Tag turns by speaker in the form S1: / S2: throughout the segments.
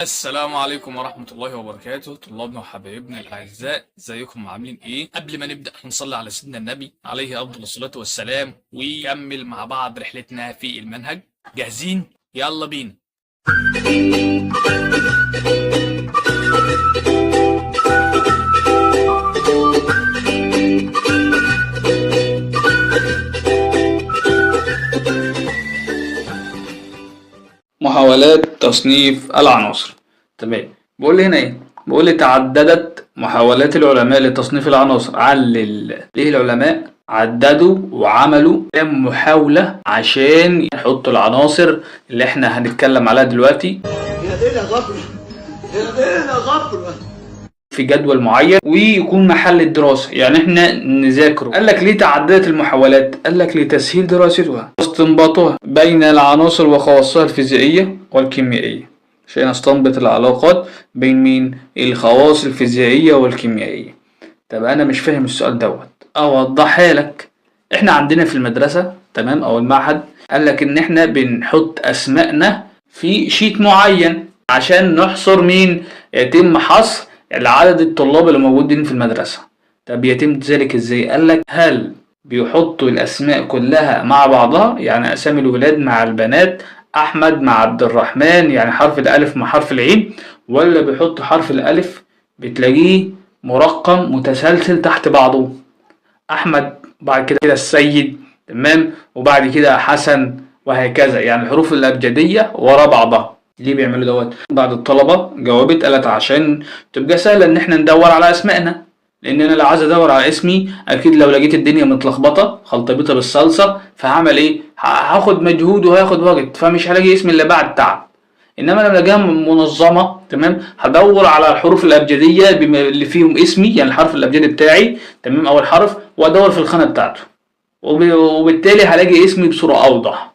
S1: السلام عليكم ورحمة الله وبركاته، طلابنا وحبايبنا الأعزاء، ازيكم عاملين ايه؟ قبل ما نبدأ هنصلي على سيدنا النبي عليه أفضل الصلاة والسلام، ونكمل مع بعض رحلتنا في المنهج. جاهزين؟ يلا بينا. محاولات تصنيف العناصر. تمام، بقول لي هنا ايه؟ بقول لي تعددت محاولات العلماء لتصنيف العناصر. علل ليه العلماء عددوا وعملوا كام محاولة عشان يحطوا العناصر اللي احنا هنتكلم عليها دلوقتي
S2: يا ليلى غفرة، يا ليلى غفرة.
S1: في جدول معين ويكون محل الدراسة، يعني احنا نذاكره. قال لك ليه تعددت المحاولات؟ قال لك لتسهيل دراستها واستنباطها بين العناصر وخواصها الفيزيائية والكيميائية، عشان استنبط العلاقات بين مين؟ الخواص الفيزيائية والكيميائية. طب انا مش فاهم السؤال دوت، اوضحها لك. احنا عندنا في المدرسة، تمام، او المعهد، قال لك ان احنا بنحط اسمائنا في sheet معين عشان نحصر مين؟ يتم حصر العدد الطلاب اللي موجودين في المدرسة. طب يتم ذلك ازاي؟ قال لك هل بيحطوا الاسماء كلها مع بعضها، يعني اسامي الولاد مع البنات، احمد مع عبد الرحمن، يعني حرف الالف مع حرف العين، ولا بيحطوا حرف الالف بتلاقيه مرقم متسلسل تحت بعضه، احمد بعد كده السيد، تمام، وبعد كده حسن، وهكذا، يعني الحروف الابجديه ورا بعضها. ليه بيعملوا دوت؟ بعض الطلبه جاوبت قالت عشان تبقى سهله ان احنا ندور على اسمائنا، لان انا لو عايز ادور على اسمي اكيد لو لقيت الدنيا متلخبطه خلطبيطه بالصلصه فهعمل ايه؟ هاخد مجهود وهاخد وقت، فمش هلاقي اسمي الا بعد تعب. انما لما الاقيها منظمه، تمام، هدور على الحروف الابجديه بما اللي فيهم اسمي، يعني الحرف الابجدي بتاعي، تمام، اول حرف، وادور في الخانه بتاعته، وبالتالي هلاقي اسمي بصوره اوضح،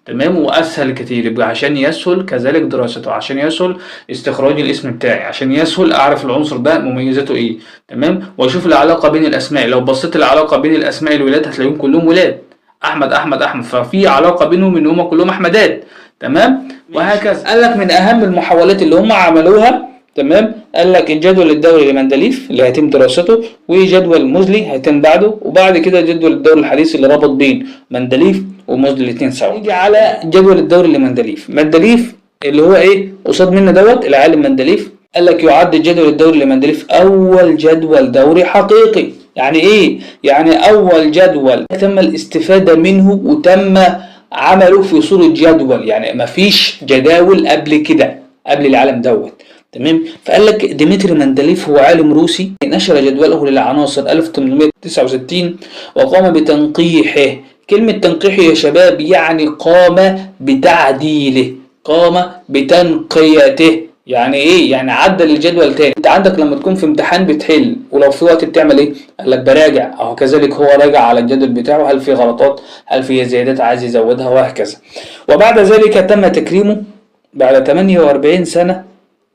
S1: تمام، واسهل كتير. يبقى عشان يسهل كذلك دراسته، عشان يسهل استخراج الاسم بتاعي، عشان يسهل اعرف العنصر ده مميزاته ايه، تمام، واشوف العلاقه بين الاسماء. لو بصيت العلاقه بين الاسماء الولاد هتلاقيهم كلهم ولاد، احمد احمد احمد، ففي علاقه بينهم ان هم كلهم احمدات، تمام، وهكذا. قال لك من اهم المحاولات اللي هم عملوها، تمام، قال لك الجدول الدوري لمندليف اللي هيتم دراسته، وجدول موزلي هيتم بعده، وبعد كده جدول الدوري الحديث اللي ربط بين مندليف وموزلي الاثنين سوا. نيجي على جدول الدوري لمندليف. مندليف اللي هو ايه قصاد منا دوت العالم مندليف، قال لك يعد الجدول الدوري لمندليف اول جدول دوري حقيقي. يعني ايه؟ يعني اول جدول تم الاستفادة منه وتم عمله في صورة جدول، يعني مفيش جداول قبل كده، قبل العالم دوت، تمام. فقال لك ديمتري مندليف هو عالم روسي نشر جدوله للعناصر 1869 وقام بتنقيحه. كلمة تنقيحه يا شباب يعني قام بتعديله، قام بتنقيته. يعني ايه؟ يعني عدل الجدول تاني. انت عندك لما تكون في امتحان بتحل ولو في وقت بتعمل ايه؟ قال لك براجع. اهو كذلك هو راجع على الجدول بتاعه، هل في غلطات، هل في زيادات عايز يزودها، وهكذا. وبعد ذلك تم تكريمه بعد 48 سنة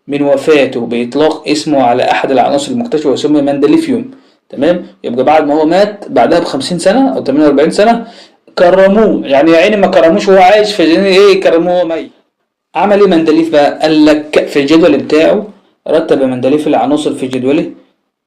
S1: من وفاته بإطلاق اسمه على أحد العناصر المكتشفة وسمي مندليفيوم، تمام. يبقى بعد ما هو مات بعدها ب50 سنة أو 48 سنة كرموه، يعني يا عيني ما كرموش وهو عايش، في ايه كرموه وهو ميت. عمل ايه مندليف بقى؟ قال لك في الجدول بتاعه رتب مندليف العناصر في جدوله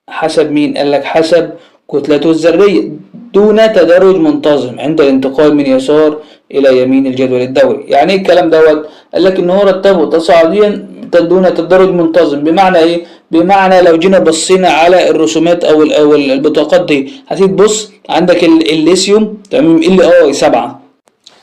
S1: حسب مين؟ قال لك حسب كتلته الذرية دون تدرج منتظم عند الانتقال من يسار إلى يمين الجدول الدوري. يعني ايه الكلام دوت؟ قال لك إن هو رتبه تصاعديا دون تدرج منتظم. بمعنى ايه؟ بمعنى لو جينا بصينا على الرسومات او البطاقات دي، هتيجي تبص عندك الليثيوم، تمام، ال اي 7،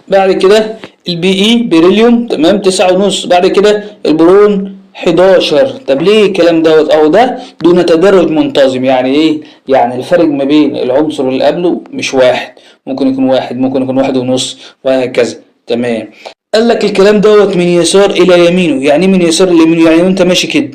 S1: بعد كده البي اي بيريليوم، تمام، 9.5، بعد كده البرون 11. طب ليه الكلام دوت؟ او ده دون تدرج منتظم. يعني ايه؟ يعني الفرق ما بين العنصر اللي قبله مش واحد، ممكن يكون واحد، ممكن يكون 1.5، وهكذا، تمام. قال لك الكلام دوت من يسار الى يمينه. يعني ايه من يسار الى يمينه؟ يعني وانت ماشي كده،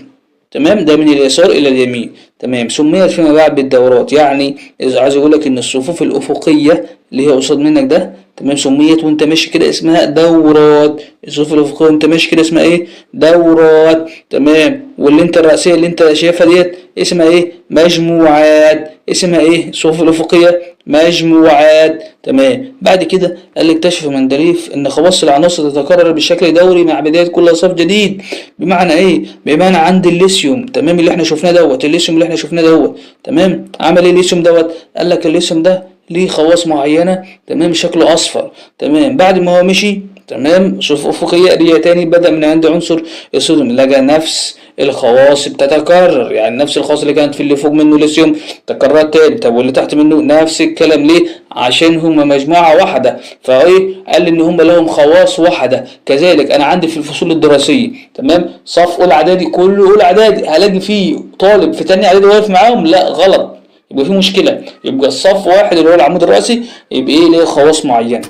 S1: تمام، ده من اليسار الى اليمين. تمام. سميت فيما بعد بالدورات. يعني عايز اقول لك ان الصفوف الافقية اللي هي قصاد منك ده، تمام، سميت وانت ماشي كده اسمها دورات. الصفوف الافقية وانت ماشي كده اسمها ايه؟ دورات. تمام. واللي انت الرأسية اللي انت شايفها ديت اسمها ايه؟ مجموعات. اسمها ايه؟ الصفوف الافقية مجموعات. تمام. بعد كده قال لي اكتشف مندليف ان خواص العناصر تتكرر بشكل دوري مع بداية كل صف جديد. بمعنى ايه؟ بمعنى عند الليثيوم، تمام، اللي احنا شفناه دوت، الليثيوم اللي احنا شفناه دوت، تمام، عمل ايه الليثيوم دوت؟ قال لك الليثيوم ده ليه خواص معينة، تمام، شكله اصفر، تمام. بعد ما هو مشي، تمام، صفوف افقية رجع تاني بدأ من عند عنصر الصوديوم، لقى نفس الخواص بتتكرر، يعني نفس الخواص اللي كانت في اللي فوق منه ليثيوم تكررت تاني. طب واللي تحت منه نفس الكلام، ليه؟ عشان هما مجموعة واحدة. فايه؟ قال ان هما لهم خواص واحدة. كذلك انا عندي في الفصول الدراسية، تمام، صف اولى اعدادي كله اولى اعدادي، هلاقي فيه طالب في تاني اعدادي واقف معاهم؟ لا، غلط، يبقى في مشكلة. يبقى الصف واحد اللي هو العمود الرأسي يبقى ايه؟ ليه خواص معينة.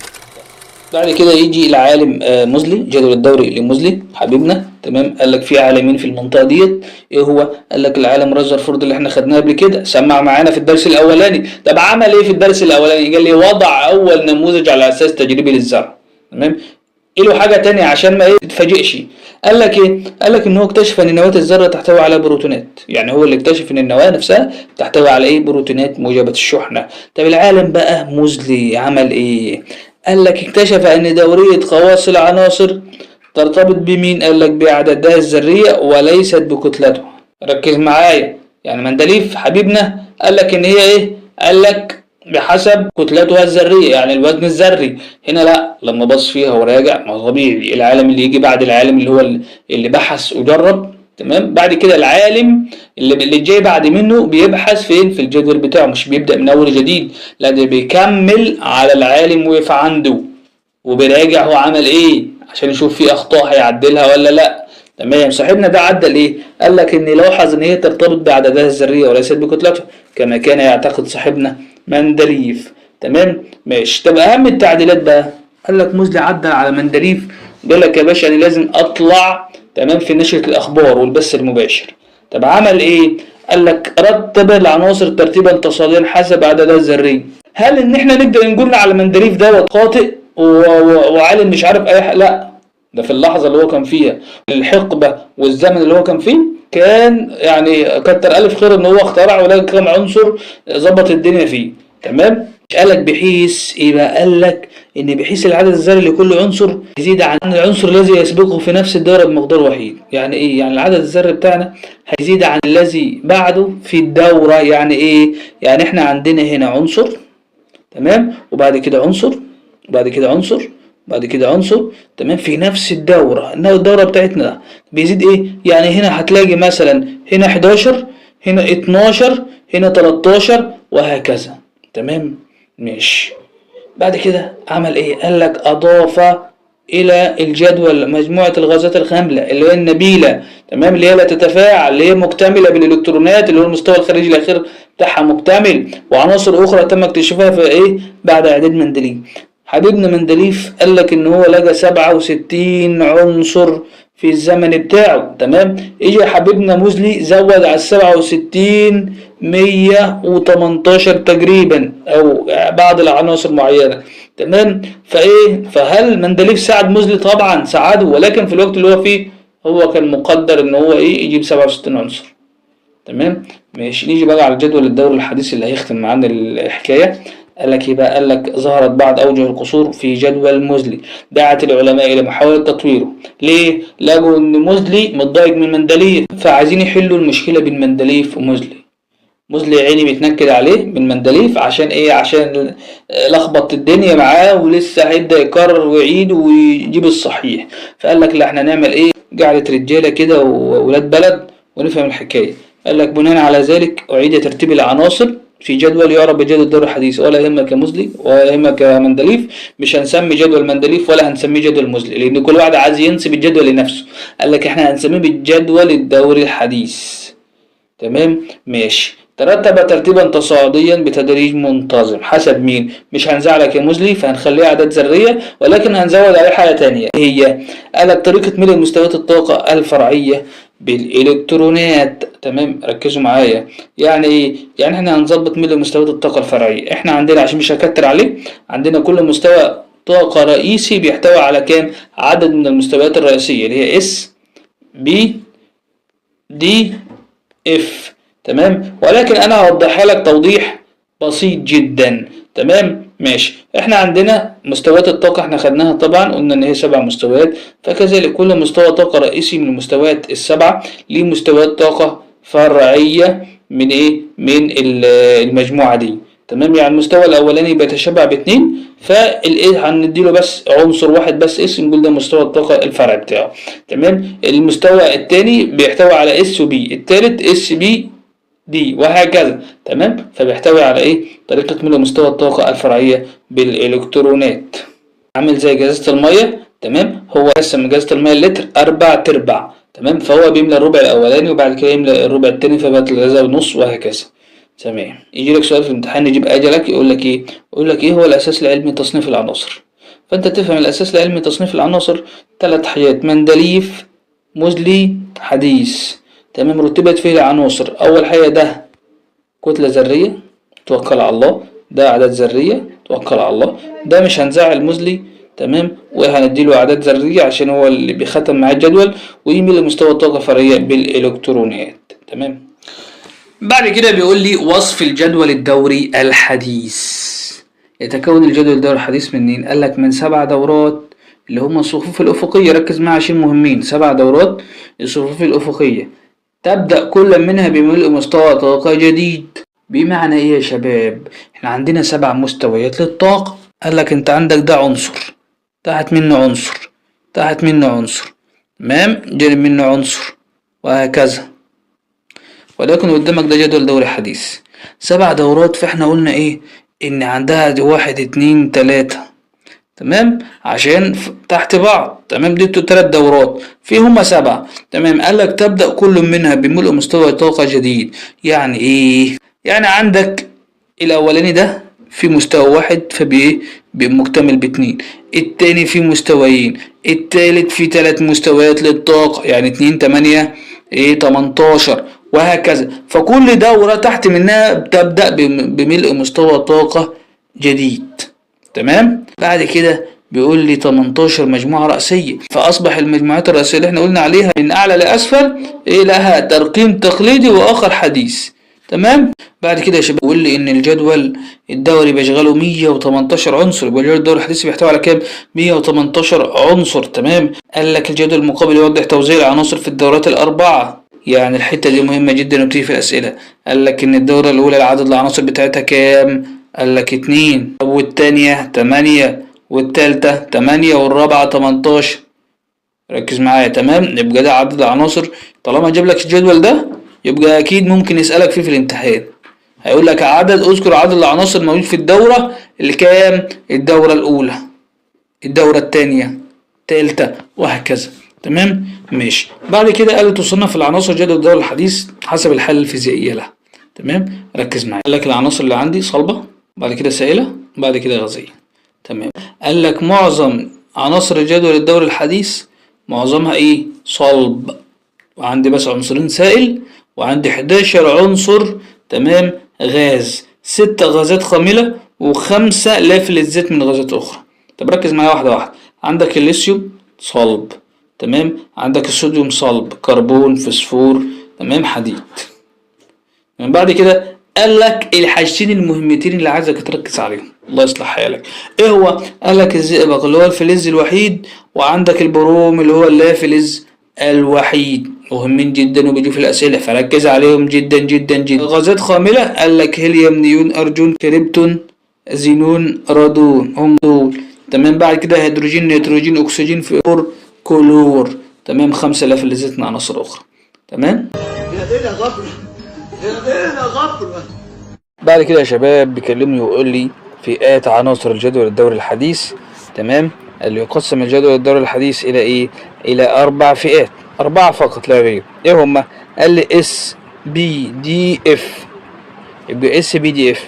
S1: بعد كده يجي العالم موزلي، جدول الدوري لموزلي حبيبنا، تمام. قال لك في عالمين في المنطقة ديت، ايه هو؟ قال لك العالم رذرفورد اللي احنا خدناه قبل كده، سمع معانا في الدرس الاولاني. طب عمل ايه في الدرس الاولاني؟ قال لي وضع اول نموذج على اساس تجريبي للزرع، تمام. ايه له حاجة تانية عشان ما ايه تتفاجئش. قال لك ايه؟ قال لك ان هو اكتشف ان نواه الذرة تحتوي على بروتونات، يعني هو اللي اكتشف ان النواة نفسها تحتوي على ايه؟ بروتونات موجبه الشحنة. طب العالم بقى موزلي عمل ايه؟ قال لك اكتشف ان دورية خواص العناصر ترتبط بمين؟ قال لك بعددها الذرية وليست بكتلتها. ركز معايا، يعني مندليف حبيبنا قال لك ان هي ايه؟ قال لك بحسب كتلتها الذرية، يعني الوزن الذري. هنا لا، لما بص فيها وراجع، ما هو طبيعي العالم اللي يجي بعد العالم اللي هو اللي بحث وجرب، تمام، بعد كده العالم اللي جاي بعد منه بيبحث فين؟ في الجدول بتاعه، مش بيبدأ من أول جديد، لا ده بيكمل على العالم وقف عنده وبيراجع هو عمل ايه عشان يشوف في اخطاء هيعدلها ولا لا. تمام. صاحبنا ده عدل ايه؟ قال لك ان لاحظ ان هي ترتبط بعددها الذرية وليست بكتلتها كما كان يعتقد صاحبنا مندليف. تمام، ماشي. طب اهم التعديلات بقى، قال لك موزلي عدل على مندليف، قال لك يا باشا انا لازم اطلع، تمام، في نشرة الاخبار والبث المباشر. طب عمل ايه؟ قال لك رتب العناصر ترتيبا تصاعديا حسب عددها الذري. هل ان احنا نقدر نقول على مندليف دوت خاطئ وعالم مش عارف اي حاجة؟ لا، ده في اللحظة اللي هو كان فيها، الحقبة والزمن اللي هو كان فيه، كان يعني كتر ألف خير إن هو اخترع ولقى كام عنصر ظبط الدنيا فيه. تمام. قال لك بحيث إيه بقى؟ قال لك إن بحيث العدد الذري لكل عنصر يزيد عن العنصر الذي يسبقه في نفس الدورة بمقدار وحيد. يعني إيه؟ يعني العدد الذري بتاعنا هيزيد عن الذي بعده في الدورة. يعني إيه؟ يعني إحنا عندنا هنا عنصر، تمام، وبعد كده عنصر، وبعد كده عنصر، بعد كده عنصر، تمام، في نفس الدورة. إنه الدورة بتاعتنا ده بيزيد إيه؟ يعني هنا هتلاقي مثلا هنا 11، هنا 12، هنا 13، وهكذا. تمام، ماشي. بعد كده عمل إيه؟ قال لك أضاف إلى الجدول مجموعة الغازات الخاملة اللي هي النبيلة، تمام، اللي هي لا تتفاعل، اللي هي مكتملة بالإلكترونات، اللي هو المستوى الخارجي الأخير بتاعها مكتمل، وعناصر أخرى تم اكتشافها في إيه؟ بعد إعداد مندليف. حبيبنا مندليف قال لك إن هو لقى 67 عنصر في الزمن بتاعه. تمام. إجا حبيبنا موزلي زود على السبعة وستين مية وتمنتاشر تقريبا، أو بعض العناصر معينة. تمام. فهل مندليف ساعد موزلي؟ طبعا ساعده، ولكن في الوقت اللي هو فيه هو كان مقدر إن هو إيه؟ يجيب 67 عنصر. تمام، ماشي. نيجي بقى على الجدول الدوري الحديث اللي هيختم معانا الحكاية. قال لك ايه بقى؟ قال لك ظهرت بعض اوجه القصور في جدول موزلي دعت العلماء الى محاولة تطويره. ليه؟ لقوا ان موزلي متضايق من مندليف، فعايزين يحلوا المشكلة بين مندليف وموزلي. موزلي عيني بيتنكد عليه من مندليف عشان ايه؟ عشان لخبط الدنيا معاه ولسه هيبدأ يكرر ويعيد ويجيب الصحيح. فقال لك لا، احنا نعمل ايه؟ قعدة رجالة كده وولاد بلد ونفهم الحكاية. قال لك بناء على ذلك أعيد ترتيب العناصر في جدول يعرف بجدول الدوري الحديث. ولا يهمك يا موزلي ولا يهمك يا مندليف، مش هنسمي جدول مندليف ولا هنسميه جدول موزلي، لأن كل واحد عايز ينسب الجدول لنفسه. قال لك احنا هنسميه بالجدول الدوري الحديث. تمام، ماشي. ترتب ترتيبا تصاعديا بتدريج منتظم حسب مين؟ مش هنزعلك يا موزلي، فهنخليها اعداد ذرية، ولكن هنزود عليه حاجة تانية. هي قال لك طريقه ملء مستويات الطاقة الفرعية بالإلكترونات. تمام، ركزوا معايا. يعني ايه؟ يعني احنا هنظبط ملء مستويات الطاقة الفرعية. احنا عندنا، عشان مش هكتر عليه، عندنا كل مستوى طاقة رئيسي بيحتوي على كام؟ عدد من المستويات الرئيسية اللي هي S P D F. تمام، ولكن انا هوضحها لك توضيح بسيط جدا. تمام، ماشي. احنا عندنا مستويات الطاقة احنا خدناها طبعا، قلنا ان هي 7 مستويات، فكذلك كل مستوى طاقة رئيسي من المستويات ال7 ليه مستويات طاقة فرعية من ايه؟ من المجموعة دي. تمام، يعني المستوى الاولاني بيتشبع باتنين، فالايه هنديله بس عنصر واحد بس S، نقول ده مستوى الطاقة الفرعي بتاعه. تمام، المستوى الثاني بيحتوي على S و P، الثالث S P D، وهكذا. تمام، فبيحتوي على ايه؟ طريقة ملء مستوى الطاقة الفرعية بالالكترونات. عامل زي جازة المية. تمام، هو قسم جازة المية اللتر 4 ارباع. تمام، فهو بيملى الربع الاولاني وبعد كده يملى الربع التاني، فبقت الغازة بنص وهكذا. تمام، يجي لك سؤال في الامتحان يجيب اجلك، يقول لك ايه؟ يقول لك ايه هو الاساس العلمي لتصنيف العناصر؟ فانت تفهم الاساس العلمي لتصنيف العناصر 3 حاجات: مندليف، مزلي، حديث. تمام، رتبت فيه العناصر. اول حاجه ده كتله ذريه، توكل على الله، ده اعداد ذريه، توكل على الله، ده مش هنزعل مزلي. تمام، وهنديله اعداد ذريه عشان هو اللي بيختم معاه الجدول، ويميل لمستوى الطاقه الفرعيه بالالكترونات. تمام، بعد كده بيقول لي وصف الجدول الدوري الحديث. يتكون الجدول الدوري الحديث منين؟ قال لك من 7 دورات اللي هم الصفوف الأفقية. ركز معايا عشان مهمين. 7 دورات الصفوف الأفقية، تبدأ كل منها بملء مستوى طاقة جديد. بمعنى ايه يا شباب؟ احنا عندنا 7 مستويات للطاقة. قال لك انت عندك ده عنصر، تحت منه عنصر، تحت منه عنصر، تمام، جانب منه عنصر، وهكذا. ولكن قدامك ده جدول دوري حديث 7 دورات، فاحنا قلنا ايه؟ ان عندها دي 1 2 3، تمام، عشان تحت بعض. تمام، دي 3 دورات فيهما 7. تمام، قال لك تبدأ كل منها بملء مستوى طاقة جديد. يعني ايه؟ يعني عندك الاولاني ده في مستوى 1 فبايه؟ مكتمل باتنين، التاني في مستويين، التالت في 3 مستويات للطاقة، يعني 2 8 ايه 18، وهكذا. فكل دورة تحت منها بتبدأ بملء مستوى طاقة جديد. تمام، بعد كده بيقول لي 18 مجموعة رأسية، فأصبح المجموعات الرأسية اللي احنا قلنا عليها من أعلى لأسفل ايه لها ترقيم تقليدي وآخر حديث. تمام، بعد كده يا شباب بيقول لي إن الجدول الدوري بيشغله 118 عنصر، يبقى الجدول الدوري الحديث بيحتوي على كام؟ 118 عنصر. تمام، قال لك الجدول المقابل يوضح توزيع العناصر في الدورات ال4. يعني الحتة دي مهمة جدا وبتيجي في الأسئلة. قال لك إن الدورة الأولى العدد العناصر بتاعتها كام؟ قال لك 2، والتانية 8، والتالتة 8، والرابعة 18. ركز معايا. تمام، يبقى ده عدد العناصر. طالما جاب لك الجدول ده يبقى أكيد ممكن يسألك فيه في الامتحان، هيقول لك اذكر عدد العناصر الموجود في الدورة اللي كام؟ الدورة الأولى، الدورة التانية، التالتة، وهكذا. تمام، ماشي. بعد كده قال تصنف العناصر جدول الدوري الحديث حسب الحالة الفيزيائية لها. تمام، ركز معايا. قال لك العناصر اللي عندي صلبة، بعد كده سائلة، بعد كده غازية. تمام، قال لك معظم عناصر الجدول الدوري الحديث معظمها ايه؟ صلب، وعندي بس عنصرين سائل، وعندي 11 عنصر تمام غاز، 6 غازات خاملة و5 لا فلزات من غازات أخرى. طب ركز معايا واحدة واحدة. عندك الليثيوم صلب، تمام، عندك الصوديوم صلب، كربون، فوسفور، تمام، حديد. من بعد كده قال لك الحاجتين المهمتين اللي عايزك تركز عليهم، الله يصلح حالك. ايه هو؟ قال لك الزئبق اللي هو الفلز الوحيد، وعندك البروم اللي هو اللافلز الوحيد. مهمين جدا وبيجوا في الأسئلة، فركز عليهم جدا جدا جدا. غازات خاملة قال لك هيليوم، نيون، أرجون، كريبتون، زينون، رادون، هم دول. تمام، بعد كده هيدروجين، نيتروجين، أكسجين، فلور، كلور. تمام، 5 لافلزات مع عناصر أخرى. تمام،
S2: يا ليلى غفرة، يا ليلى غفرة.
S1: بعد كده يا شباب بيكلمني ويقول لي فئات عناصر الجدول الدوري الحديث. تمام، اللي يقسم الجدول الدوري الحديث إلى إيه؟ إلى 4 فئات، 4 فقط لا غير. إيه هما؟ قال لي S P D F، يبقى S P D F.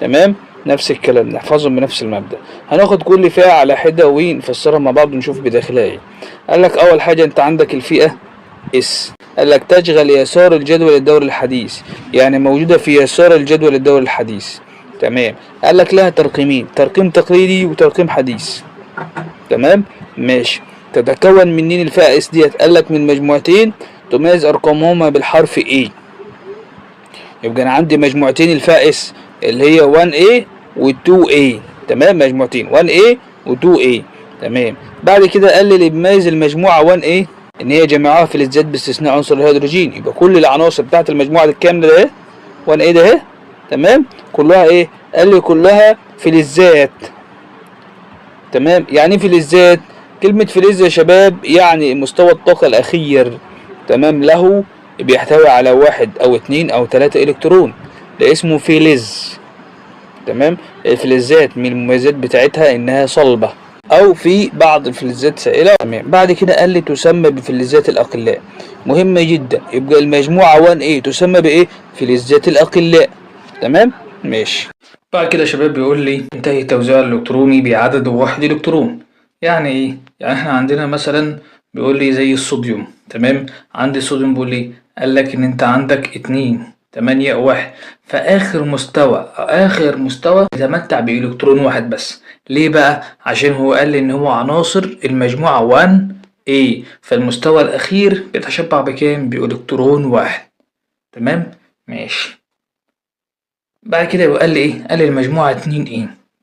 S1: تمام، نفس الكلام، نحفظهم بنفس المبدأ. هناخد كل فئة على حدة ونفسرها مع بعض ونشوف بداخلها إيه. قال لك أول حاجة أنت عندك الفئة S. قال لك تشغل يسار الجدول الدوري الحديث، يعني موجودة في يسار الجدول الدوري الحديث. تمام. قال لك لها ترقيمين، ترقيم تقليدي وترقيم حديث. تمام ماشي. تتكون منين الفئة S ديت؟ قال لك من مجموعتين تميز ارقامهما بالحرف A. يبقى انا عندي مجموعتين الفئة S اللي هي 1A و 2A. تمام، مجموعتين 1A و 2A. تمام. بعد كده قال لي اللي بيميز المجموعة 1A ان هي جميعها فلزات باستثناء عنصر الهيدروجين. يبقى كل العناصر بتاعت المجموعة الكاملة ده 1A ده اهي، تمام، كلها ايه؟ قال لي كلها فلزات. تمام. يعني ايه فلزات؟ كلمة فلز يا شباب يعني مستوى الطاقة الأخير، تمام، له بيحتوي على 1 أو 2 أو 3 إلكترون، ده اسمه فلز. تمام. الفلزات من المميزات بتاعتها إنها صلبة، أو في بعض الفلزات سائلة. تمام. بعد كده قال لي تسمى بفلزات الأقلاء، مهمة جدا. يبقى المجموعة 1A تسمى بإيه؟ فلزات الأقلاء. تمام ماشي. بعد كده يا شباب بيقول لي انتهي التوزيع الإلكتروني بعدد 1 إلكترون. يعني إيه؟ يعني إحنا عندنا مثلا بيقول لي زي الصوديوم. تمام، عندي الصوديوم بيقول لي، قال لك إن أنت عندك 2 8 1، فآخر مستوى، آخر مستوى يتمتع بإلكترون واحد بس. ليه بقى؟ عشان هو قال لي إن هو عناصر المجموعة 1A، فالمستوى الأخير بيتشبع بكام؟ بإلكترون واحد. تمام ماشي. بعد كده يبقى قال لي إيه؟ قال لي المجموعة 2A.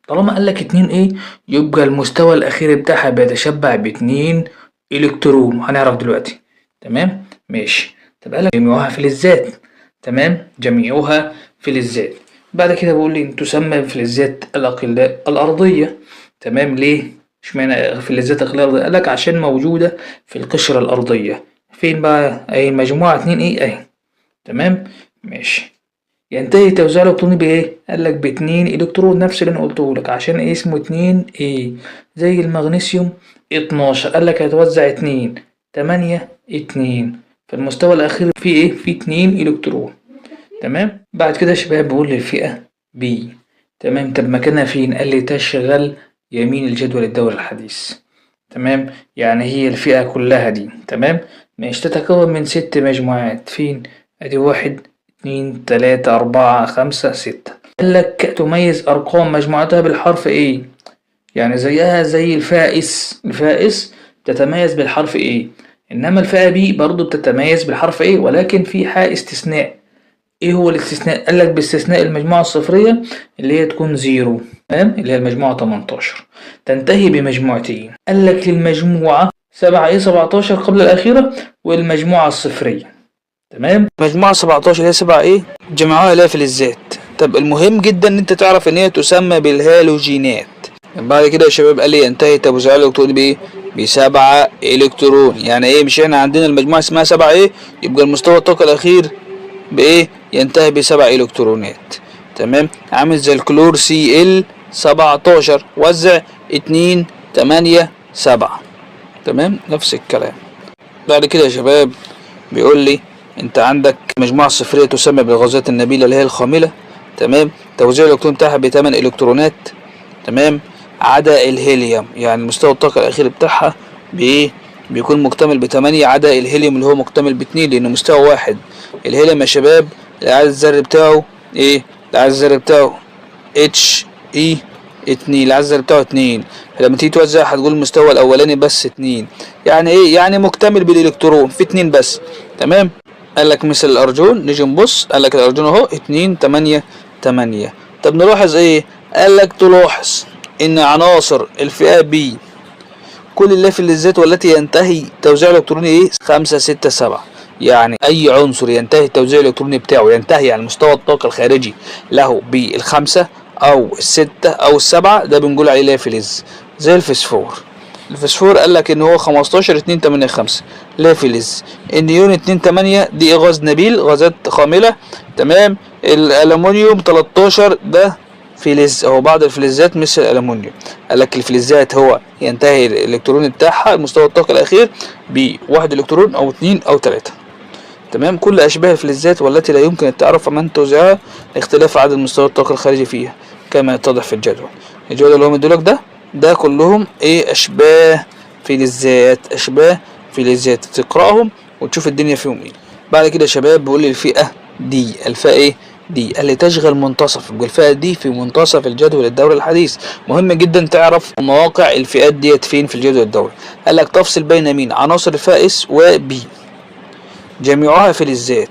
S1: طالما قال لك 2A يبقى المستوى الأخير بتاعها بيتشبع باتنين إلكترون، هنعرف دلوقتي. تمام ماشي. طب قال لك جميعها فلزات. تمام، جميعها فلزات. بعد كده بيقول لي تسمى بفلزات الأقلاء الأرضية. تمام، ليه؟ اشمعنى فلزات الأقلاء الأرضية؟ قال لك عشان موجودة في القشرة الأرضية. فين بقى؟ أهي المجموعة 2A أهي. تمام ماشي. ينتهي التوزيع الإلكتروني بإيه؟ قال لك باتنين إلكترون، نفس اللي أنا قلته لك، عشان إيه اسمه 2A. زي المغنيسيوم 12، قال لك هيتوزع 2 8 2، فالمستوى الأخير فيه إيه؟ فيه 2 إلكترون. تمام. بعد كده يا شباب بيقول لي الفئة B. تمام. طب مكانها فين؟ قال لي تشغل يمين الجدول الدوري الحديث. تمام، يعني هي الفئة كلها دي. تمام ماشي. تتكون من 6 مجموعات. فين؟ أدي 1 2 3 4 5 6. قال لك تميز أرقام مجموعتها بالحرف A، يعني زيها زي الفئة S. الفئة S تتميز بالحرف A، إنما الفئة B برضو بتتميز بالحرف A، ولكن في حاجة استثناء. إيه هو الاستثناء؟ قال لك باستثناء المجموعة الصفرية اللي هي تكون 0، تمام، اللي هي المجموعة 18، تنتهي بمجموعتين. قال لك للمجموعة 7 A 17 قبل الأخيرة والمجموعة الصفرية. تمام. مجموعة 17 اللي هي 7 A جمعوها لا فلزات. طب المهم جدا ان انت تعرف ان هي تسمى بالهالوجينات. بعد كده يا شباب قال لي ينتهي التوزيع الالكتروني بايه؟ ب7 الكترون. يعني ايه؟ مش احنا عندنا المجموعة اسمها 7 A، يبقى المستوى الطاقة الاخير بايه؟ ينتهي ب7 الكترونات. تمام. عامل زي الكلور Cl 17، وزع 2 8 7. تمام، نفس الكلام. بعد كده يا شباب بيقول لي انت عندك مجموعة صفرية تسمى بالغازات النبيلة اللي هي الخاملة. تمام. توزيع الالكترون بتاعها ب8 الكترونات. تمام، عدا الهيليوم، يعني مستوى الطاقة الأخير بتاعها بإيه؟ بيكون مكتمل ب8 عدا الهيليوم اللي هو مكتمل ب2 لأنه مستوى 1. الهيليوم يا شباب العدد الذري بتاعه إيه؟ العدد الذري بتاعه اتش اي 2، العدد الذري بتاعه 2. لما تيجي توزع هتقول المستوى الأولاني بس 2. يعني إيه؟ يعني مكتمل بالإلكترون في 2 بس. تمام. قال لك مثل الأرجون، نيجي نبص، قال لك الأرجون أهو 2 8 8. طب نلاحظ إيه؟ قال لك تلاحظ إن عناصر الفئة B كل اللافلزات والتي ينتهي توزيع الإلكتروني إيه؟ 5 6 7. يعني أي عنصر ينتهي التوزيع الإلكتروني بتاعه، ينتهي على مستوى الطاقة الخارجي له بال5 أو ال6 أو ال7، ده بنقول عليه لافلز. زي الفسفور. الفسفور قال لك إن هو 15 2 8 5 لافلز. النيون 2 8 دي غاز نبيل، غازات خاملة. تمام. الألمونيوم 13 ده فلز، أو بعض الفلزات مثل الألمونيوم. قال لك الفلزات هو ينتهي الإلكترون بتاعها المستوى الطاقة الأخير ب1 إلكترون أو 2 أو 3. تمام. كل أشباه الفلزات والتي لا يمكن التعرف من توزيعها لاختلاف عدد مستوى الطاقة الخارجي فيها كما يتضح في الجدول. الجدول اللي هو مديلك ده كلهم ايه؟ اشباه فلزات، اشباه فلزات. تقراهم وتشوف الدنيا فيهم ايه. بعد كده يا شباب بيقول لي الفئة D، الفئة ايه؟ D اللي تشغل منتصف، يبقى الفئة D في منتصف الجدول الدوري الحديث. مهم جدا تعرف مواقع الفئات ديت فين في الجدول الدوري. قال لك تفصل بين مين؟ عناصر الفئة S و P، جميعها فلزات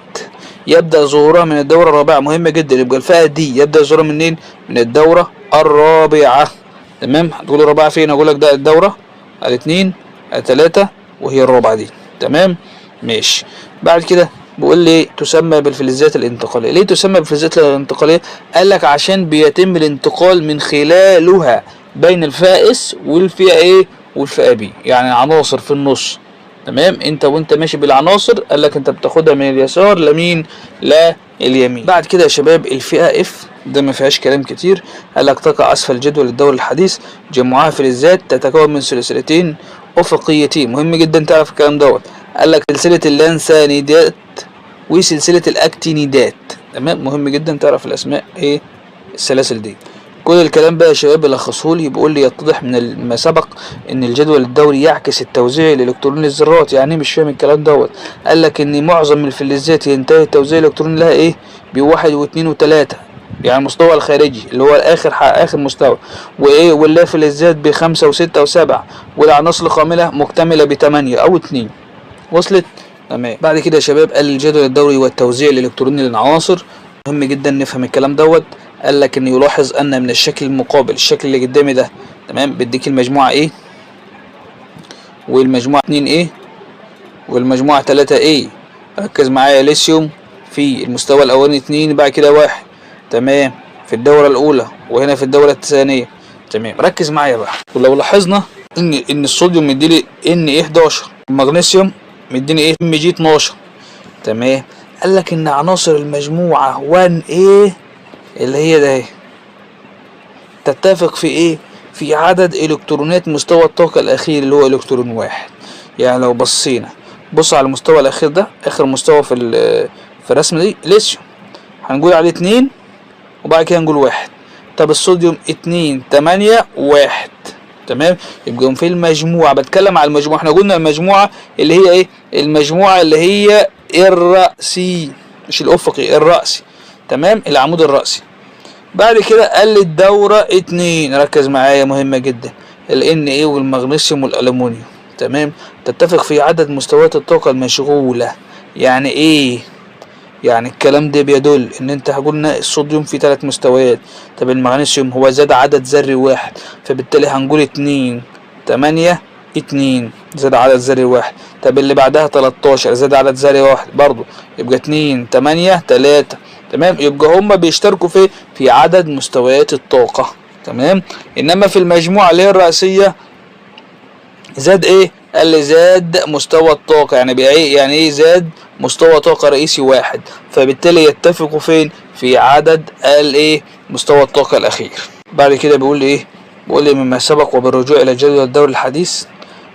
S1: يبدأ ظهورها من الدورة الرابعة. مهم جدا، يبقى الفئة D يبدأ ظهورها منين؟ من الدورة الرابعة. تمام، هتقول الرابعة فين؟ اقول لك ده الدورة الاثنين الثلاثة وهي الرابعة دي. تمام ماشي. بعد كده بيقول لي تسمى بالفلزات الانتقالية. ليه تسمى بالفلزات الانتقالية؟ قال لك عشان بيتم الانتقال من خلالها بين الفئة S والفئة ايه؟ والفئة P، يعني عناصر في النص. تمام، انت وانت ماشي بالعناصر قال لك انت بتاخدها من اليسار لمين؟ لليمين. بعد كده يا شباب الفئة F ده ما فيهاش كلام كتير، قال لك تقع اسفل جدول الدوري الحديث، جمعها فلزات تتكون من سلسلتين افقيتين. مهم جدا تعرف الكلام دوت. قال لك سلسلة اللانثانيدات وسلسلة الاكتينيدات. تمام، مهم جدا تعرف الاسماء ايه السلاسل دي. كل الكلام بقى يا شباب لخصهولي، بيقول لي يتضح من ما سبق ان الجدول الدوري يعكس التوزيع الالكتروني للذرات. يعني ايه؟ مش فاهم الكلام دوت. قال لك ان معظم الفلزات ينتهي التوزيع الالكتروني لها ايه؟ بواحد واثنين وثلاثة، يعني المستوى الخارجي اللي هو اخر مستوى، وايه؟ واللافلزات ب5 و6 و7، والعناصر الخاملة مكتملة ب8 او 2. وصلت؟ تمام. بعد كده يا شباب قال الجدول الدوري والتوزيع الالكتروني للعناصر. مهم جدا نفهم الكلام دوت. قال لك ان يلاحظ ان من الشكل المقابل، الشكل اللي قدامي ده، تمام، بيديك المجموعة A والمجموعة 2 A والمجموعة 3 A. ركز معايا، ليثيوم في المستوى الاولاني 2، بعد كده 1، تمام، في الدورة الاولى، وهنا في الدورة الثانية. تمام، ركز معايا بقى. ولو لاحظنا ان الصوديوم مديلي Na 11، المغنيسيوم مديني ايه؟ Mg 12. تمام، قال لك ان عناصر المجموعة 1 A اللي هي ده اهي تتفق في ايه؟ في عدد الكترونات مستوى الطاقة الاخير اللي هو الكترون واحد. يعني لو بصينا، بص على المستوى الاخير ده، اخر مستوى في الرسمة دي، ليثيوم هنقول عليه 2 وبعد كده نقول 1. طب الصوديوم 2 8 1. تمام، يبقى في المجموعة، بتكلم على المجموعة، احنا قلنا المجموعة اللي هي ايه؟ المجموعة اللي هي الرأسي مش الأفقي، الرأسي. تمام، العمود الرأسي. بعد كده قال لي الدورة 2، ركز معايا مهمة جدا، ال Na والمغنيسيوم والألمونيوم. تمام، تتفق في عدد مستويات الطاقة المشغولة. يعني ايه؟ يعني الكلام ده بيدل ان انت قلنا الصوديوم في 3 مستويات، طب المغنيسيوم هو زاد عدد ذري 1، فبالتالي هنقول 2 8 2، زاد عدد ذري 1. طب اللي بعدها 13 زاد عدد ذري 1 برضو، يبقى 2 8 3. تمام، يبقى هما بيشتركوا في عدد مستويات الطاقة. تمام، انما في المجموعة اللي هي الرئيسية زاد ايه؟ قال لي زاد مستوى الطاقة، يعني بإيه؟ يعني ايه زاد مستوى طاقة رئيسي 1، فبالتالي يتفقوا فين؟ في عدد الايه؟ مستوى الطاقة الأخير. بعد كده بيقول لي ايه؟ بيقول لي مما سبق وبالرجوع إلى جدول الدوري الحديث،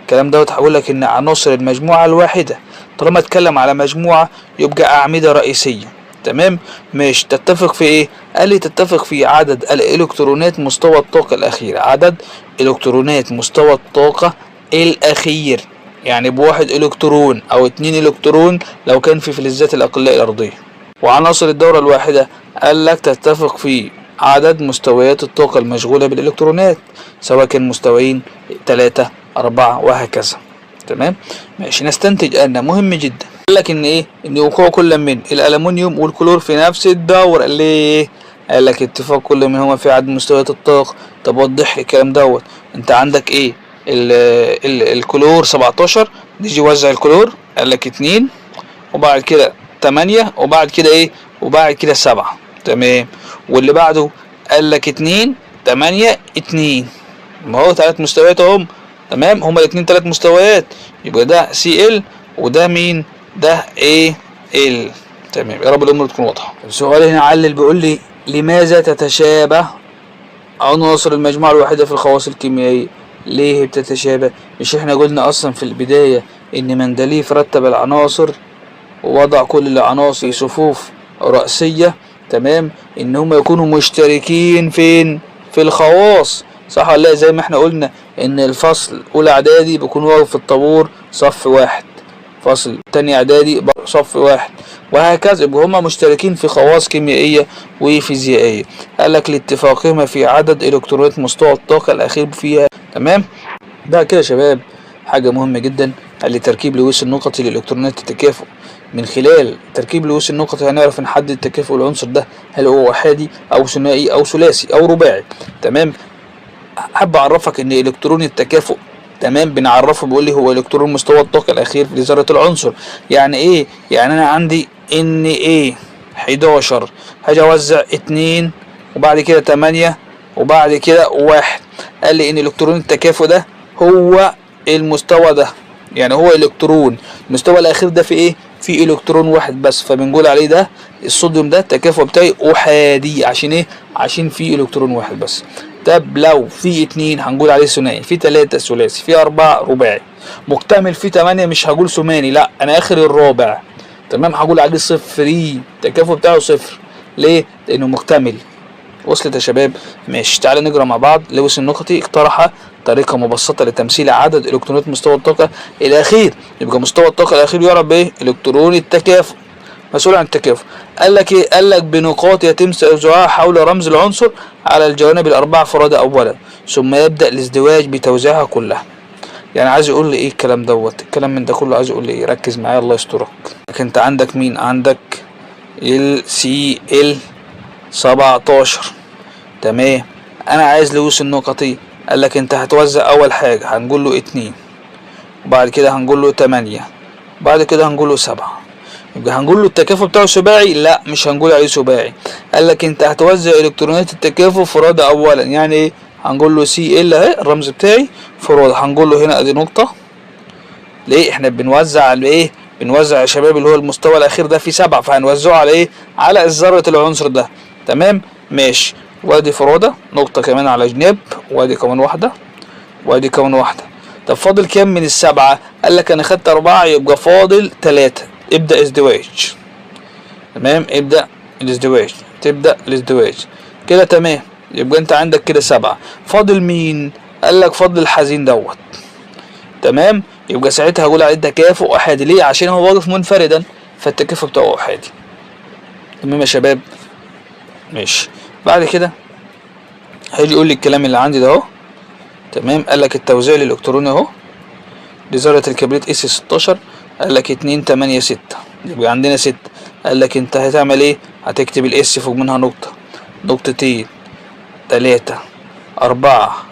S1: الكلام دوت هقول لك إن عناصر المجموعة الواحدة، طالما اتكلم على مجموعة يبقى أعمدة رئيسية. تمام ماشي، تتفق في ايه؟ قال لي تتفق في عدد الإلكترونات مستوى الطاقة الأخير، عدد إلكترونات مستوى الطاقة الأخير، يعني ب1 إلكترون أو 2 إلكترون لو كان في فلزات الأقلاء الأرضية. وعناصر الدورة الواحدة قال لك تتفق في عدد مستويات الطاقة المشغولة بالإلكترونات، سواء كان مستويين 3 4 وهكذا. تمام ماشي، نستنتج أن مهم جدا، قال لك إن إيه؟ إن وقوع كل من الألمنيوم والكلور في نفس الدورة. ليه؟ قال لك اتفاق كل منهما في عدد مستويات الطاقة. طب وضح لي الكلام دوت، أنت عندك إيه؟ الكلور 17، نيجي وزع الكلور قال لك 2 وبعد كده 8 وبعد كده ايه؟ وبعد كده 7. تمام، واللي بعده قال لك 2 8 2، ما هو 3 مستويات اهم. تمام، هما الاتنين 3 مستويات، يبقى ده Cl وده مين؟ ده Al. تمام، يا رب الامور تكون واضحه. السؤال هنا علل بيقول لي لماذا تتشابه عناصر المجموعه الواحده في الخواص الكيميائيه؟ ليه بتتشابه؟ مش احنا قلنا اصلا في البداية ان مندليف رتب العناصر ووضع كل العناصر في صفوف رأسية، تمام، ان هم يكونوا مشتركين فين؟ في الخواص، صح ولا لا؟ زي ما احنا قلنا ان الفصل اولى اعدادي بيكون واقف في الطابور صف واحد، فصل تاني اعدادي صف واحد، وهكذا. يبقى هما مشتركين في خواص كيميائية وفيزيائية. قال لك لاتفاقهما في عدد الكترونات مستوى الطاقة الاخير فيها. تمام. ده كده يا شباب حاجة مهمة جدا، قال لي تركيب لويس النقطي للالكترونات التكافؤ. من خلال تركيب لويس النقطي هنعرف نحدد تكافؤ العنصر ده، هل هو احادي او ثنائي او ثلاثي او رباعي. تمام. حاب اعرفك ان الكترون التكافؤ، تمام، بنعرفه بيقول لي هو الكترون مستوى الطاقة الاخير في ذرة العنصر. يعني ايه؟ يعني انا عندي Na 11، هاجي اوزع 2 وبعد كده 8 وبعد كده 1. قال لي ان الكترون التكافؤ ده هو المستوى ده، يعني هو الكترون المستوى الاخير ده في ايه؟ في الكترون واحد بس، فبنقول عليه ده الصوديوم ده التكافؤ بتاعي احادي. عشان ايه؟ عشان في الكترون واحد بس. طب لو في 2 هنقول عليه ثنائي، في 3 ثلاثي، في 4 رباعي، مكتمل في 8 مش هقول ثماني، لا انا اخر الرابع، تمام، هقول عليه صفري، التكافؤ بتاعه صفر. ليه؟ لانه مكتمل. وصلت يا شباب؟ ماشي، تعالى نقرا مع بعض. لويس النقطي اقترح طريقة مبسطة لتمثيل عدد الكترونات مستوى الطاقة الأخير. يبقى مستوى الطاقة الأخير يعرف بإيه؟ الكترون التكافؤ، مسؤول عن التكافؤ. قال لك إيه؟ قال لك بنقاط يتم توزيعها حول رمز العنصر على الجوانب الأربعة فرادى أولا، ثم يبدأ الازدواج بتوزيعها كلها. يعني عايز يقول لي إيه الكلام دوت؟ الكلام من ده كله عايز يقول لي إيه؟ ركز معايا الله يسترك. لكن أنت عندك مين؟ عندك ال Cl 17. تمام. انا عايز لويس النقطي، قال لك انت هتوزع اول حاجة هنقول له 2، وبعد كده هنقول له 8، بعد كده هنقول له 7. يبقى هنقول له التكافؤ بتاعه سباعي؟ لا مش هنقول عليه سباعي. قال لك انت هتوزع الكترونات التكافؤ فرادى اولا. يعني ايه؟ هنقول له Cl اهي الرمز بتاعي فرادى، هنقول له هنا ادي نقطة. ليه؟ احنا بنوزع على ايه؟ بنوزع يا شباب اللي هو المستوى الاخير ده فيه 7، فهنوزعه على ايه؟ على ذرة العنصر ده. تمام ماشي. وادي فرادة نقطة كمان على جناب، وادي كمان واحدة، وادي كمان واحدة. طب فاضل كام من ال7؟ قال لك انا خدت 4، يبقى فاضل 3. ابدأ ازدواج. تمام، ابدأ الازدواج، تبدأ الازدواج كده. تمام، يبقى انت عندك كده 7. فاضل مين؟ قال لك فاضل الحزين دوت. تمام، يبقى ساعتها هقول عليه تكافؤ احادي. ليه؟ عشان هو واقف منفردا، فالتكافؤ بتاعه احادي. تمام يا شباب ماشي. بعد كده هيجي يقول لي الكلام اللي عندي ده اهو. تمام، قال لك التوزيع الالكتروني اهو لذرة الكبريت S 16، قال لك 2 8 6، يبقى عندنا 6. قال لك انت هتعمل ايه؟ هتكتب ال S فوق منها نقطة، نقطتين، 3، 4،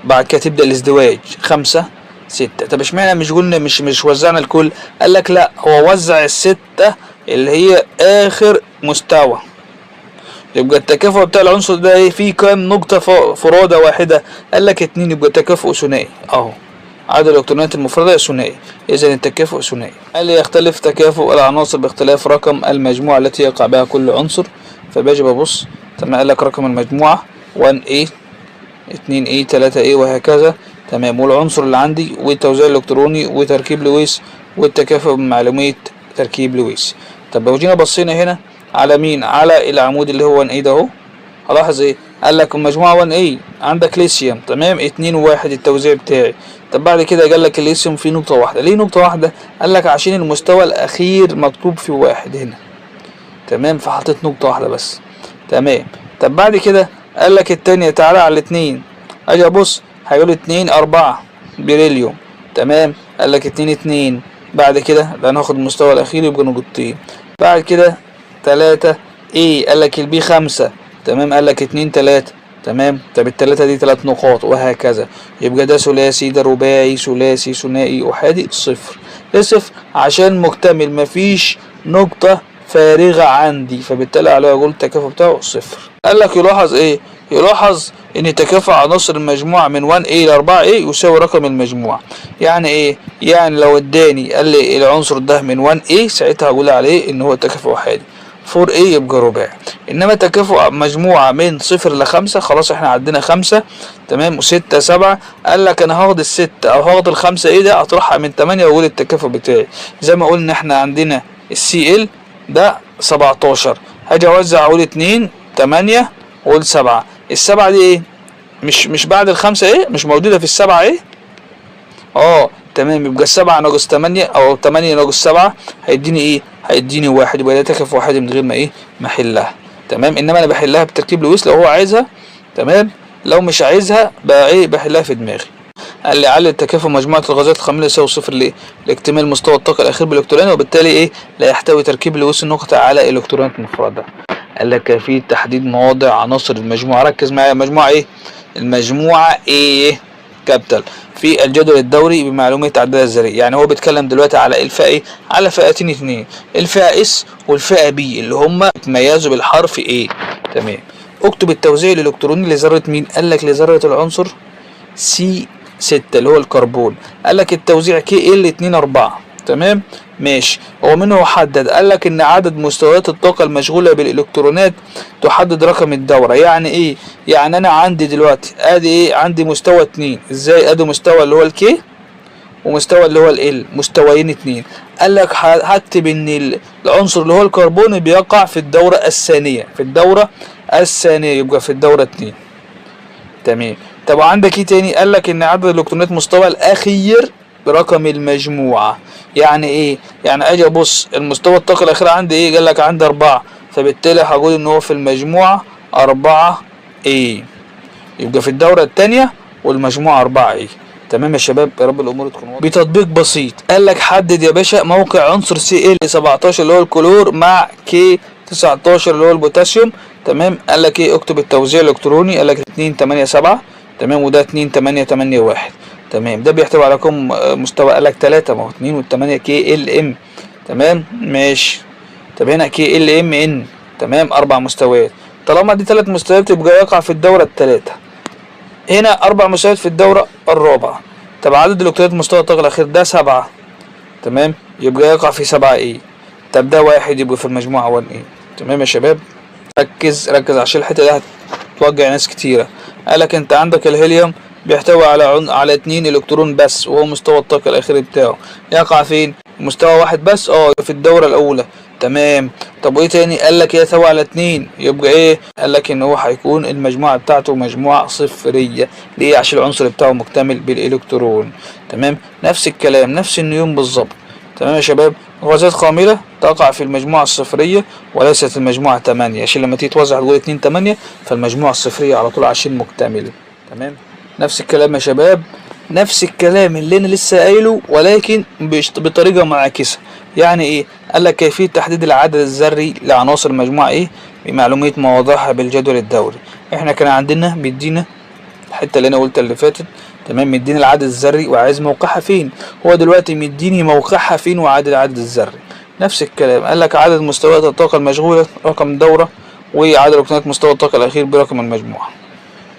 S1: بعد كده تبدأ الازدواج 5 6. طب اشمعنى مش قلنا مش وزعنا الكل؟ قال لك لا، هو وزع ال6 اللي هي اخر مستوى. يبقى التكافؤ بتاع العنصر ده ايه؟ فيه كام نقطة فرادة واحدة؟ قال لك 2، يبقى تكافؤ ثنائي اهو. عدد الالكترونات المفردة ثنائي، اذا التكافؤ ثنائي. قال لي يختلف تكافؤ العناصر باختلاف رقم المجموعة التي يقع بها كل عنصر. فباجي ببص، تمام، قال لك رقم المجموعة 1A 2A 3A وهكذا. تمام، والعنصر اللي عندي والتوزيع الالكتروني وتركيب لويس والتكافؤ بمعلومية تركيب لويس. طب لو جينا بصينا هنا على مين؟ على العمود اللي هو 1A ده اهو، هلاحظ ايه؟ قال لك المجموعة 1A عندك ليثيوم، تمام، 2 و1 التوزيع بتاعي. طب بعد كده قال لك الليثيوم فيه نقطة واحدة. ليه نقطة واحدة؟ قال لك عشان المستوى الأخير مكتوب فيه 1 هنا. تمام، فحطيت نقطة واحدة بس. تمام. طب بعد كده قال لك التانية، تعالى على الاتنين، اجي ابص هيقول 2 4 بريليوم. تمام، قال لك 2 2، بعد كده لا ناخد المستوى الأخير يبقى نقطتين. بعد كده 3 A، قال لك ال B 5. تمام، قال لك 2 3. تمام، طب التلاتة دي 3 نقاط وهكذا. يبقى ده ثلاثي، ده رباعي، ثلاثي، ثنائي، أحادي، صفر. ليه صفر؟ عشان مكتمل، مفيش نقطة فارغة عندي، فبالتالي عليها اقول التكافؤ بتاعه صفر. قال لك يلاحظ ايه؟ يلاحظ ان تكافؤ عناصر المجموعة من 1A ل 4A يساوي رقم المجموعة. يعني ايه؟ يعني لو اداني قال لي العنصر ده من 1A ساعتها هقول عليه ان هو تكافؤ احادي، 4A يبقى رباعي. انما تكافؤ مجموعة من 0 ل 5، خلاص احنا عندنا 5، تمام، و6 7، قال لك انا هاخد ال6 او هاخد ال5 ايه ده اطرحها من 8 واقول التكافؤ بتاعي. زي ما قلنا احنا عندنا ال Cl ده 17، هاجي اوزع اقول 2 8 واقول 7. ال7 دي ايه؟ مش بعد ال5 ايه؟ مش موجودة في ال7 ايه؟ تمام، يبقى 7 ناقص 8 او 8 ناقص 7 هيديني ايه؟ هيديني 1، يبقى ده تكافؤ واحد من غير ما ايه؟ ما احلها. تمام، انما انا بحلها بتركيب لويس لو هو عايزها، تمام، لو مش عايزها بقى ايه؟ بحلها في دماغي. قال لي علل تكافؤ مجموعة الغازات الخاملة يساوي 0 ليه؟ لاكتمال مستوى الطاقة الأخير بالإلكترون، وبالتالي ايه؟ لا يحتوي تركيب لويس النقطة على إلكترونات مفردة. قال لك كيفية تحديد مواضع عناصر المجموعة. ركز معايا، مجموعة ايه؟ المجموعة A capital في الجدول الدوري بمعلومية عددها الذري. يعني هو بيتكلم دلوقتي على الفئة ايه؟ على فئتين اتنين، الفئة S والفئة P اللي هم اتميزوا بالحرف A. تمام، اكتب التوزيع الالكتروني لذرة مين؟ قال لك لذرة العنصر C 6 اللي هو الكربون. قال لك التوزيع K L 2 4. تمام، ماشي. هو منه حدد، قال لك ان عدد مستويات الطاقة المشغولة بالالكترونات تحدد رقم الدورة. يعني ايه؟ يعني انا عندي دلوقتي ادي ايه؟ عندي مستوى 2. ازاي؟ ادي مستوى اللي هو ال K ومستوى اللي هو L، مستويين 2. قال لك هكتب ان العنصر اللي هو الكربون بيقع في الدورة الثانية، في الدورة الثانية، يبقى في الدورة 2. تمام. طب عندك ايه تاني؟ قال لك ان عدد الالكترونات مستوى الاخير برقم المجموعة. يعني ايه؟ يعني اجي ابص المستوى الطاقة الاخير عندي ايه؟ قال لك عندي 4، فبالتالي هقول ان هو في المجموعة 4 A، يبقى في الدورة التانية والمجموعة 4 A. تمام يا شباب، يا رب الامور تكون واضحة. بتطبيق بسيط، قال لك حدد يا باشا موقع عنصر Cl 17 اللي هو الكلور مع K 19 اللي هو البوتاسيوم. تمام، قال لك ايه؟ اكتب التوزيع الالكتروني. قال لك 2 8 7، تمام، وده 2 8 8 1. تمام، ده بيحتوي على كم مستوى؟ قال لك 3، ما هو 2 وال8 K L M. تمام، ماشي. طب هنا K L M N، تمام، 4 مستويات. طالما دي 3 مستويات يبقى يقع في الدورة الثالثة. هنا 4 مستويات في الدورة الرابعة. طب عدد الالكترونات مستوى الطاقة الأخير ده 7، تمام، يبقى يقع في 7 A. طب ده 1 يبقى في المجموعة 1 A. تمام يا شباب، ركز ركز عشان الحتة دي هتوجع ناس كتيرة. قالك انت عندك الهيليوم بيحتوي على 2 الكترون بس، وهو مستوى الطاقة الأخير بتاعه يقع فين؟ مستوى 1 بس، في الدورة الأولى. تمام. طب وايه تاني؟ قال لك يحتوي على 2، يبقى ايه؟ قال لك ان هو هيكون المجموعة بتاعته مجموعة صفرية. ليه؟ عشان العنصر بتاعه مكتمل بالالكترون. تمام، نفس الكلام، نفس النيون بالظبط. تمام يا شباب، غازات خاملة تقع في المجموعة الصفرية وليست المجموعة 8، عشان لما تيجي توزع تقول 2 8، فالمجموعة الصفرية على طول عشان مكتملة. تمام، نفس الكلام يا شباب، نفس الكلام اللي انا لسه قايله ولكن بطريقة معاكسة. يعني ايه؟ قال لك كيفية تحديد العدد الذري لعناصر المجموعة A بمعلومية مواضعها بالجدول الدوري. احنا كان عندنا بيدينا الحتة اللي انا قلتها اللي فاتت، تمام، مديني العدد الذري وعايز موقعها فين. هو دلوقتي مديني موقعها فين وعدد العدد الذري. نفس الكلام، قال لك عدد مستويات الطاقة المشغولة رقم دورة وعدد الالكترونات مستوى الطاقة الأخير برقم المجموعة.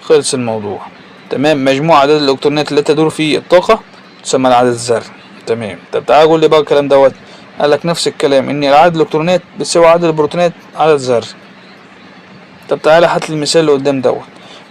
S1: خلص الموضوع. تمام، مجموع عدد الالكترونات التي تدور في الطاقة تسمى العدد الذري. تمام. طب تعالى قول لي بقى الكلام دوت. قال لك نفس الكلام، ان عدد الالكترونات بتساوي عدد البروتونات عدد ذري. طب تعالى هات لي المثال اللي قدام دوت،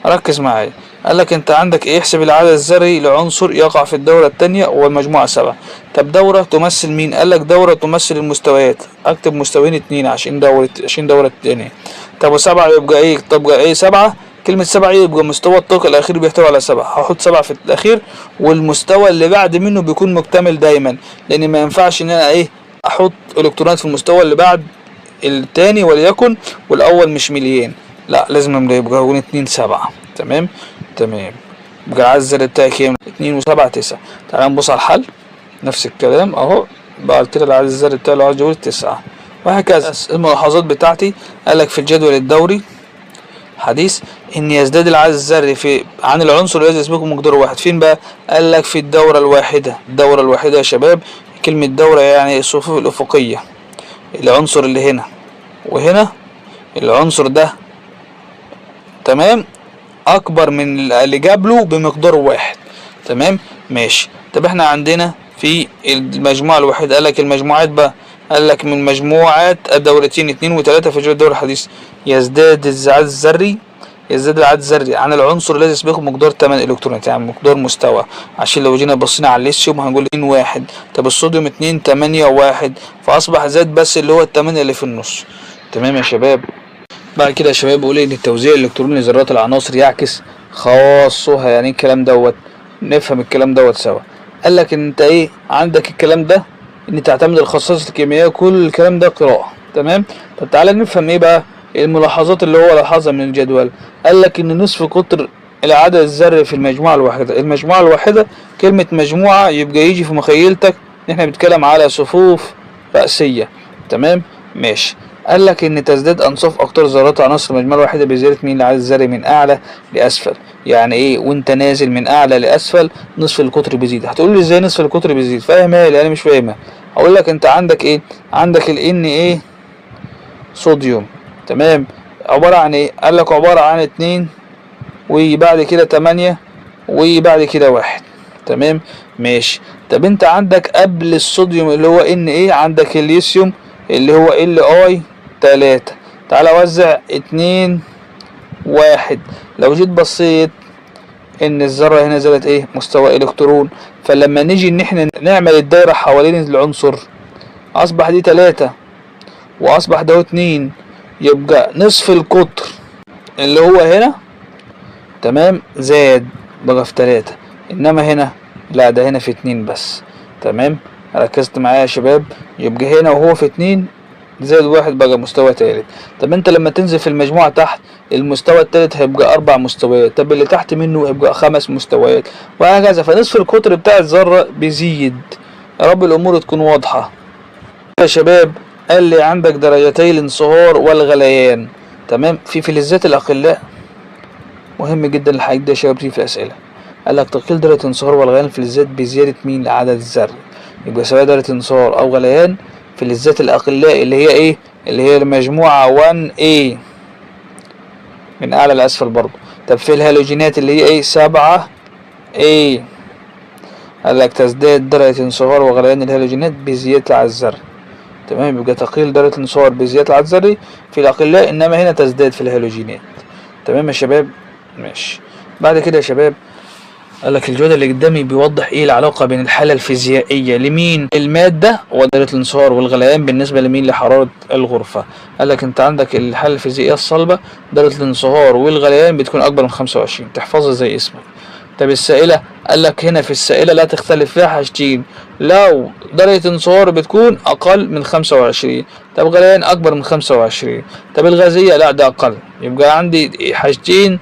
S1: ركز معايا. قال لك انت عندك ايه؟ احسب العدد الذري لعنصر يقع في الدورة التانية والمجموعة 7. طب دورة تمثل مين؟ قال لك دورة تمثل المستويات، اكتب مستويين 2 عشان دورة، عشان دورة التانية. طب وسبعة يبقى ايه؟ طب يبقى ايه 7؟ كلمة 7 ايه؟ يبقى مستوى الطاقة الأخير بيحتوي على 7، هحط 7 في الأخير، والمستوى اللي بعد منه بيكون مكتمل دايما، لأن ما ينفعش إن أنا ايه أحط إلكترونات في المستوى اللي بعد التاني وليكن والأول مش مليان، لا لازم يبقى يكون 2 7. تمام، تمام. يبقى العدد الذري بتاعي كام؟ 2 و7 9. تعالى نبص على الحل، نفس الكلام أهو. بعد كده العدد الذري بتاعي لو عايز يقول 9 وهكذا. الملاحظات بتاعتي، قال لك في الجدول الدوري حديث ان يزداد العدد الذري في عن العنصر الذي يسبقه مقداره 1. فين بقى؟ قال لك في الدورة الواحدة. الدورة الواحدة يا شباب، كلمة دورة يعني الصفوف الأفقية، العنصر اللي هنا وهنا العنصر ده، تمام، أكبر من اللي جابله بمقدار 1. تمام، ماشي. طب احنا عندنا في المجموعة الواحدة، قال لك المجموعات بقى، قال لك من مجموعات الدورتين 2 و3 في جدول الدوري الحديث يزداد العدد الذري، يزداد العدد الذري عن العنصر الذي يسبقه مقدار 8 الكترونات، يعني مقدار مستوى. عشان لو جينا بصينا على الليثيوم هنقول 2 1، طب الصوديوم 2 8 1، فاصبح زاد بس اللي هو ال8 اللي في النص. تمام يا شباب. بعد كده يا شباب بيقول ان التوزيع الالكتروني لذرات العناصر يعكس خواصها. يعني ايه الكلام دوت؟ نفهم الكلام دوت سوا. قال لك ان انت ايه عندك الكلام ده، ان تعتمد الخصائص الكيميائية، كل الكلام ده قراءة. تمام. طب تعالى نفهم ايه بقى الملاحظات اللي هو لاحظها من الجدول. قال لك ان نصف قطر العدد الذري في المجموعة الواحدة، المجموعة الواحدة كلمة مجموعة يبقى يجي في مخيلتك ان احنا بنتكلم على صفوف رأسية. تمام ماشي. قال لك ان تزداد انصاف اقطار ذرات عناصر المجموعة الواحدة بزيادة مين؟ العدد الذري من اعلى لاسفل. يعني ايه؟ وانت نازل من اعلى لاسفل نصف القطر بيزيد. هتقول لي ازاي نصف القطر بيزيد؟ فاهمها لي؟ انا مش فاهمها. هقول لك انت عندك ايه؟ عندك ال Na صوديوم، تمام، عبارة عن ايه؟ قال لك عبارة عن 2 وبعد كده 8 وبعد كده 1. تمام ماشي. طب انت عندك قبل الصوديوم اللي هو Na عندك الليثيوم اللي هو Li 3، تعالى وزع 2 1. لو جيت بصيت ان الذرة هنا زادت ايه؟ مستوى الكترون. فلما نيجي ان احنا نعمل الدايرة حوالين العنصر اصبح دي 3 واصبح ده 2، يبقى نصف القطر اللي هو هنا تمام زاد بقى في 3، انما هنا لا، ده هنا في 2 بس. تمام، ركزت معايا يا شباب؟ يبقى هنا وهو في 2 زائد 1 بقى مستوى تالت. طب انت لما تنزل في المجموعة تحت المستوى التالت هيبقى 4 مستويات، طب اللي تحت منه هيبقى 5 مستويات، وهكذا. فنصف القطر بتاع الذرة بيزيد. يا رب الأمور تكون واضحة يا شباب. قال لي عندك درجتي الانصهار والغليان، تمام، في فلزات الأقلاء. مهم جدا الحاجات دي يا شباب، دي في الأسئلة. قال لك تقليل درجة انصهار والغليان الفلزات بزيادة مين؟ العدد الذري. يبقى سواء درجة انصهار أو غليان فلزات الأقلاء اللي هي إيه؟ اللي هي المجموعة 1A من أعلى لأسفل برضه. طب في الهالوجينات اللي هي إيه؟ 7A. قال لك تزداد درجة انصهار وغليان الهالوجينات بزيادة العدد الذري. تمام، يبقى تقليل درجة الانصهار بزيادة العدد الذري في الأقلاء، إنما هنا تزداد في الهالوجينات. تمام يا شباب ماشي. بعد كده يا شباب قال لك الجدول اللي قدامي بيوضح ايه العلاقة بين الحالة الفيزيائية لمين؟ المادة ودرجة الانصهار والغليان بالنسبة لمين؟ لحرارة الغرفة. قال لك انت عندك الحالة الفيزيائية الصلبة درجة الانصهار والغليان بتكون اكبر من 25، تحفظها زي اسمك. طب السائلة قال لك هنا في السائلة لا تختلف فيها حاجتين، لو درجة انصهار بتكون اقل من 25، طب غليان اكبر من 25، طب الغازية لا ده اقل. يبقى عندي حاجتين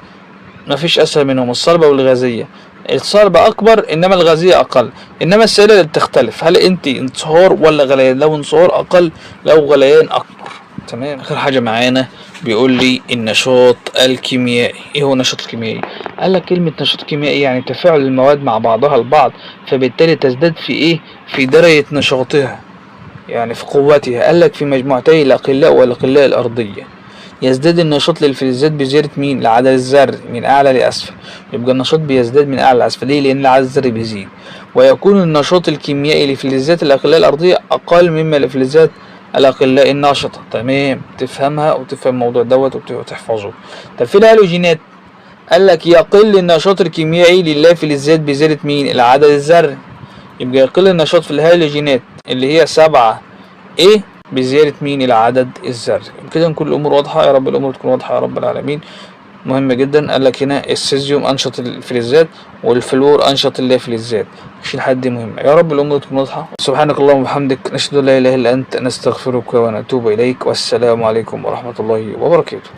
S1: مفيش اسهل منهم، الصلبة والغازية. الصلبة اكبر انما الغازية اقل، انما السائلة اللي بتختلف هل انت انصهار ولا غليان، لو انصهار اقل لو غليان اكبر. تمام. اخر حاجة معانا بيقول لي النشاط الكيميائي. ايه هو النشاط الكيميائي؟ قال لك كلمة نشاط كيميائي يعني تفاعل المواد مع بعضها البعض، فبالتالي تزداد في ايه؟ في درجة نشاطها، يعني في قوتها. قال لك في مجموعتي الاقلاء والاقلاء الارضية يزداد النشاط للفلزات بزيادة مين؟ العدد الذري من أعلى لأسفل. يبقى النشاط بيزداد من أعلى لأسفل، ليه؟ لأن العدد الذري بيزيد. ويكون النشاط الكيميائي لفلزات الأقلاء الأرضية أقل مما لفلزات الأقلاء النشطة. تمام، تفهمها وتفهم الموضوع دوت وتحفظه. طب في الهالوجينات قال لك يقل النشاط الكيميائي للافلزات بزيادة مين؟ العدد الذري. يبقى يقل النشاط في الهالوجينات اللي هي 7A بزيادة مين؟ العدد الذري. كده نكون الأمور واضحة، يا رب الأمور تكون واضحة يا رب العالمين. مهم جدا. قال لك هنا السيزيوم أنشط الفلزات والفلور أنشط اللافلزات، مش الحد دي مهمة. يا رب الأمور تكون واضحة. سبحانك اللهم وبحمدك، نشهد أن لا إله إلا أنت، نستغفرك ونتوب إليك، والسلام عليكم ورحمة الله وبركاته.